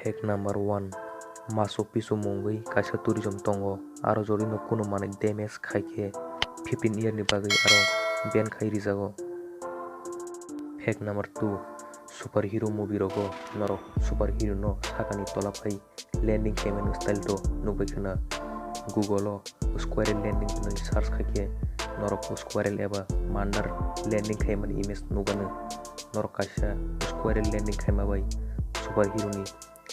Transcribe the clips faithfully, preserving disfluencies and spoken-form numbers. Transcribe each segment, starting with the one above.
Fact number one, Machu Picchu mungwi kaisa tourism tongo, aro jodi no kunu manwi damage khai khe fifteen year ni bagwi aro ban khai rijago. Fact number two, superhero movie rogo norok superhero no sakani tola phai landing khaimani style to nukbai khwna. Google o squirrel landing hwnwi search khai khe norok squirrel eba mandar landing khaimani image nukgano. Norok kaisa squirrel landing khaima bai superhero ni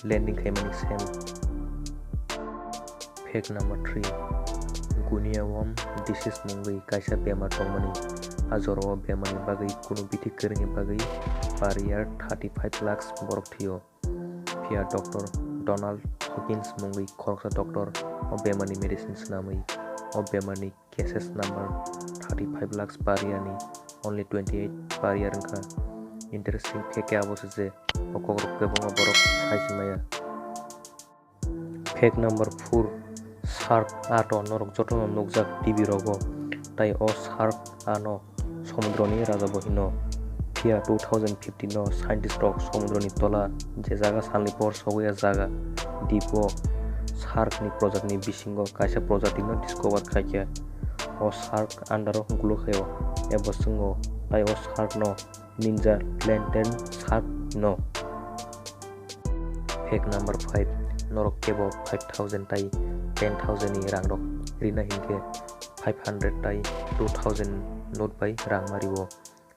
landing khaimani same. Fact number three, Guinea worm disease mungwi kaisa bemar tongmani. A jorao bemani bagwi kunu bithi kwrwngni bagwi per year thirty five lakhs borok thwio. Phiya Doctor Donald Hopkins mungwi khoroksa doctor o bemani medicine swnamwi o bemani cases number thirty five lakhs per year ni only twenty eight per year wngkha. Interesting fact khe abo se je o kokrok kwbangma borok sai se maya. Fact number four, shark art o norok jotono nukjak T V rogo, tai o shark ano somudroni raja bo hino. Phiya two thousand fifteen o scientist rok somudroni tola je jaga salni por sogwi a jaga deep o shark ni project ni bisingo kaisa project no discover khaikha. O shark under o gulukhaio ebo chwngo, tai o shark no ninja lantern shark no. Fact number five, norok kebo five thousand tai ten thousand ni rang rok rina hinkhe five hundred tai two thousand note bai rang mario.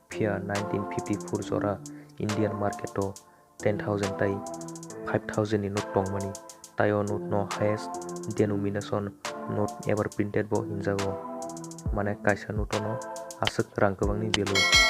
Phiya nineteen fifty four jora Indian market o ten thousand tai five thousand ni note tongmani, tai o note no highest denomination note ever printed bo hinjago, mane kaisa note no aswk rang kwbangni value.